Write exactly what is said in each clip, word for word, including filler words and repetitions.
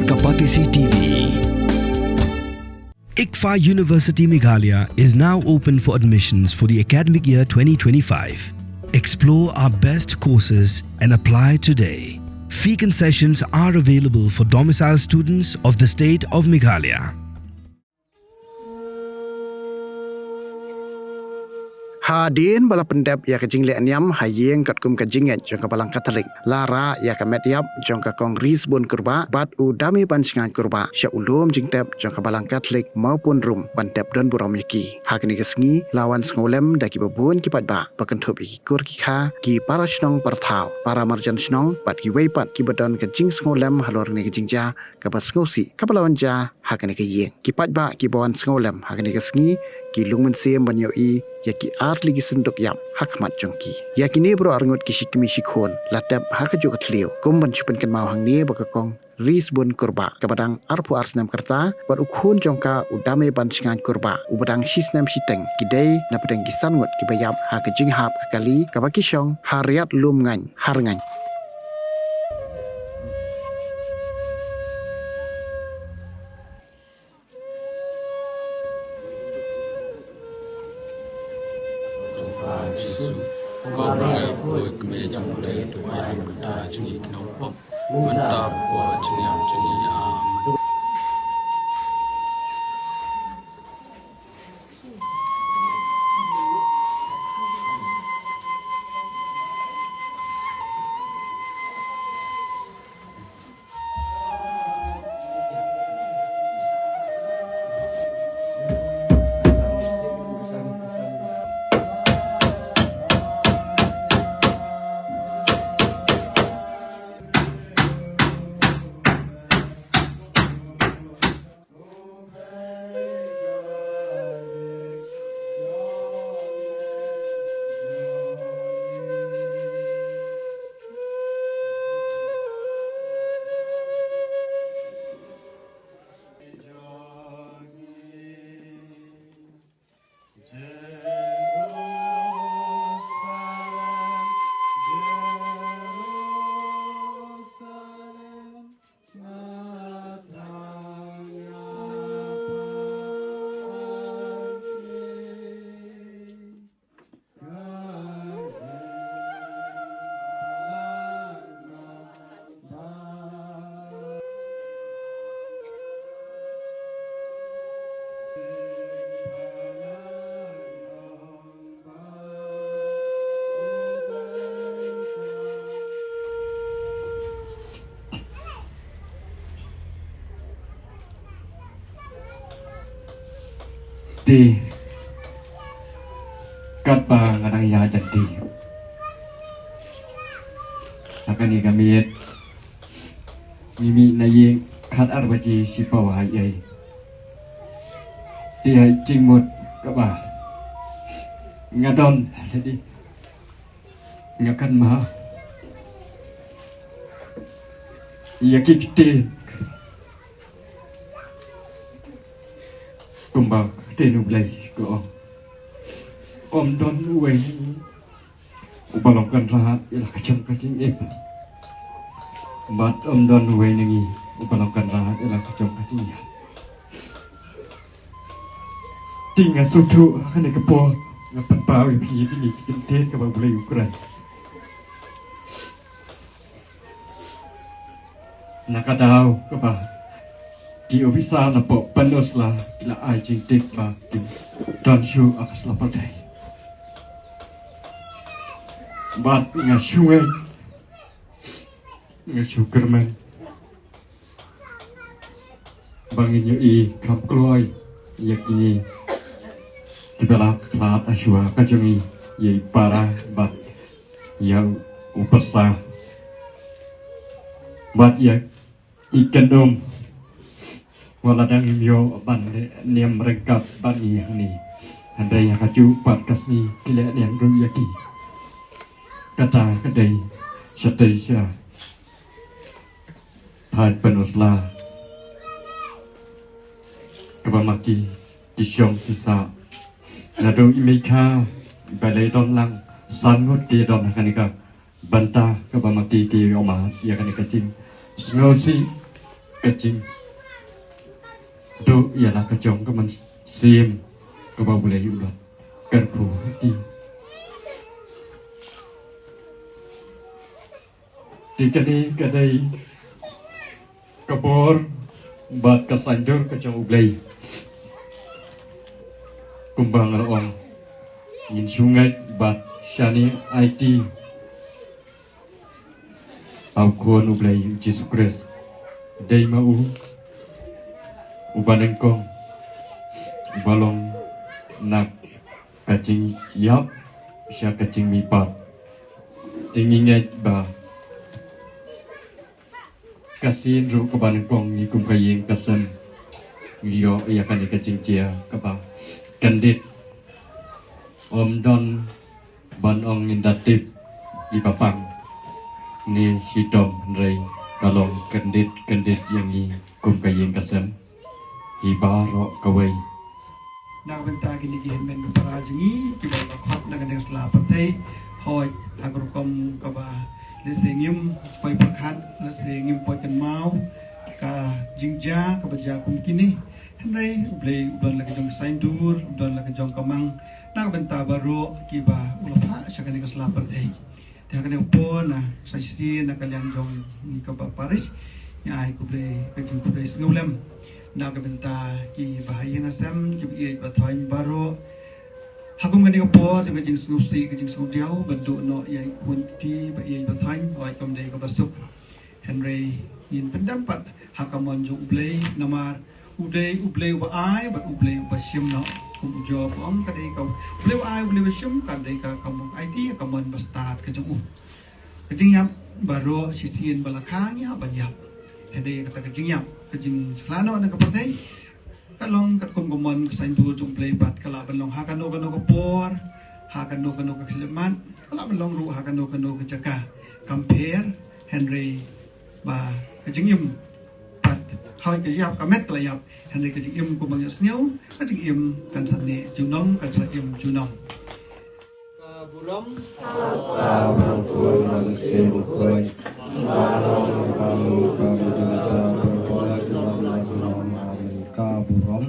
Kapatisi T V. ICFAI University Meghalaya is now open for admissions for the academic year twenty twenty-five. Explore our best courses and apply today. Fee concessions are available for domicile students of the state of Meghalaya. Hadien ba la pyndep ïa ka jingleh niam ha ïing katkum ka jingngeit jong ka Balang Katholik, la rah ïa ka met ïap jong ka Kong Risbun Kurbah bad u Dame Ban Shngain Kurbah sha u lum jingtep jong ka Balang Katholik Mawpun Rum ban tep don burom ïa ki. Ha kane ka sngi la wan sngewlem da kiba bun ki paidbah ba kynthup ïa ki kur ki kha, ki para shnong para thaw, para marjan shnong bad kiwei pat kiba don ka jingsngewlem halor kane ka jingjia kaba sngewsih kaba la wan jia ha kane ka ïing. Ki paidbah kiba wan sngewlem ha kane ka sngi ki lung mynsiem ban ïohi ïa ki artylli ki synduk ïap ha khmat jong ki. Ïa kine baroh arngut ki shikmie shikhun la tep ha kajuh ka thliew kum ban shu pynkynmaw hangne ba ka Kong Risbun Kurbah kaba dang arphew ar snem ka rta bad u khun jong ka u Dame Ban Shngain Kurbah uba dang shisnem shiteng ki dei na pdeng ki san ngut kiba ïap ha ka jinghap ka kali kaba ki shong ha Riat Lum Ngain ha Rngaiñ. Te katba nga dang ïaid lynti ha kane ka miet, ngi mih na ïing khatar baje shipawa ha ïing. Te ha jingmut kaba nga don lade, nga kynmaw ïa ki ktien kumba ka ktien U Blei ka ong, ym don uwei uba long kynrad ïa la ka jong ka jingim, bad ym don uwei na ngi uba long kynrad ïa la ka jong ka jingïap. Te nga sngewthuh ha kane ka por nga pynpaw ïa phi ïa kine ki kyntien kaba U Blei u kren. Na ka daw kaba ki ophisar na pdeng pyndonkam ki la ai jingtip ba kin don shuh ha ka sla pyrthei. Bad nga shu ngeit, nga shu kyrmen ba ngin ïohi kham kloi ïa kine kiba la khlad ha shuwa ka jong ngi, ïa i para bad ïa u pyrsa bad ïa i khyndong. Wat la dang im ïoh ban leh niam ryngkat bad ngi hangne, hynrei ha kajuh pat ka sngi ki leh niam ruh ïa ki. Kata ka dei shatei sha thaiñ Pynursla kaba ma ki ki shong ki sah. Naduh i mei kha ba lei don lang san ngut ki don ha kane ka bynta kaba ma ki ki ïoh mad ïa kane ka jingsngewsih ka jingduh ïa la ka jong ka mynsiem kaba U Blei u la kyrkhu ha ki. Te kane ka dei ka bor bad ka saiñdur ka jong U Blei. Kumba nga la ong, ngin shu ngeit bad shaniah aiti ha U Khun U Blei U Jisu Khrist. Dei ma u uba nyngkong uba long na ka jingïap sha ka jingmihpat. Te ngi ngeit ba ka sien ruh kaba nyngkong ngi kum ka ïing ka sem ngi ïoh ïa kane ka jingjia kaba kyndit. Ym don ban ong ngin da tip iba pang ne shitom, hynrei ka long kyndit kyndit ïa ngi kum ka ïing ka sem hi baroh kawei. Na ka bynta kine ki hynmen ki para jong ngi kiba la khot na ka ding sla pyrthei, hooid, ha ka rukom kaba lehse ngim poi pyrkhat, lehse ngim poi kynmaw ka jingjia kaba jia kum kine. Hynrei U Blei u don la ka jong ka saiñdur, u don la ka jong ka mang na ka bynta baroh kiba u la phah sha kane ka sla pyrthei. Te ha kane ka por na sa shisien na ka liang jong ngi kaba parish, ngi ai khublei, ka jingkhublei sngewlem na ka bynta kiba ha ïing ha sem, kiba ïeit ba thoiñ baroh. Ha kum kane ka por jong ka jingsngewsih, ka jingsngewdiaw, ban duh noh ïa i khun kti ba ïeit ba thoiñ, hooid kam dei kaba suk. Hynrei ngin pyndem pat ha ka mon jong U Blei, namar u dei U Blei uba ai bad U Blei uba shim noh. Kum u Job u ong ka dei ka U Blei uba ai, U Blei uba shim, ka dei ka, ka mon aiti, ka mon ba stad ka jong u. Ka jingïap baroh shisien ba la kha ngi hap ban ïap. Hynrei kata ka jingïap, ka jingshlano na ka pyrthei, ka long katkum ka mon ka saiñdur jong U Blei bad ka lah ban long ha kano kano ka por, ha kano kano ka khyllipmat, ka lah ban long ruh ha kano kano ka jaka. Kam pher, hynrei ba ka jingim pat, hooid ka jingïap ka met ka la ïap, hynrei ka jingim kumba ngi ïohsngew, ka jingim kan sa neh junom, kan sa im junom. Ka burom. Ka burom. Ka burom.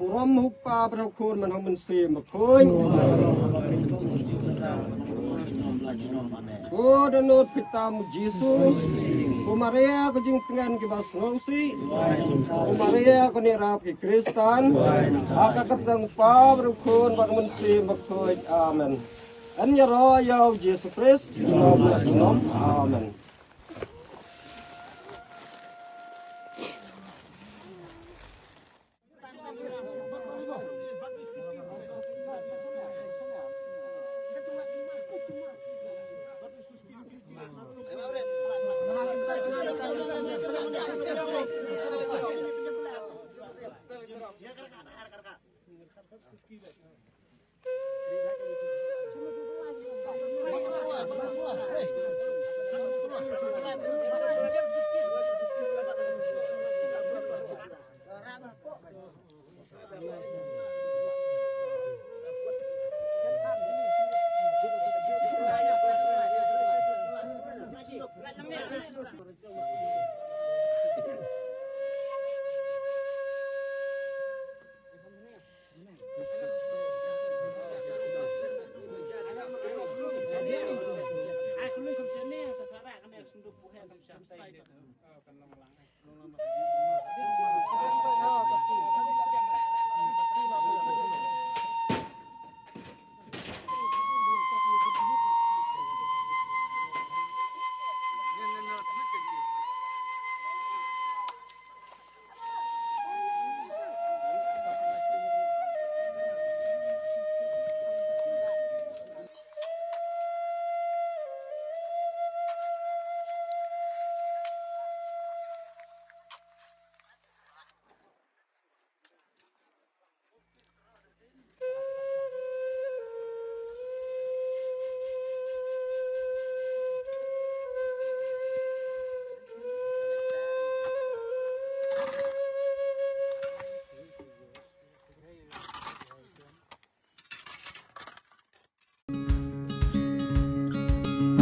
Burom u Kpa bad u Khun bad u Mynsiem Bakhuid. Ko dohnud phi tam Jisu. Ko Maria ko jingtngen kiba sngewsih. Ko Maria ko nirap ki Khristan. Ha ka kyrteng u Kpa bad u Khun bad u Mynsiem Bakhuid. Amen. Yn ïaroh ïa u Jisu Khrist junom la junom. Amen.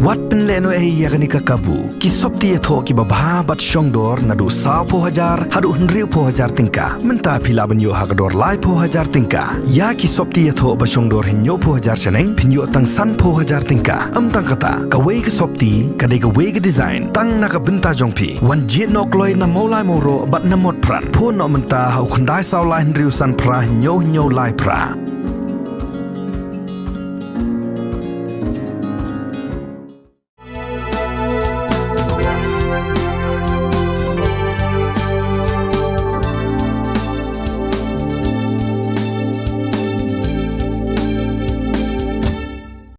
Wat pynlehnohei ïa kane ka kabu. Ki sopti ïathoh kiba bha bad shongdor naduh sawphew hajar haduh hynriewphew hajar tyngka. Mynta phi lah ban ïoh ha ka dor laiphew hajar tyngka. Ïa ki sopti ïathoh ba shongdor hynñiewphew hajar shaneng phin ïoh tang sanphew hajar tyngka. Ym tang kata, kawei ka sopti ka dei kawei ka design tang na ka bynta jong phi. Wan jied noh kloi na Mawlai Mawroh bad na Motphran. Phone noh mynta ha u khyndai saw lai hynriew san phra hynñiew hynñiew lai phra.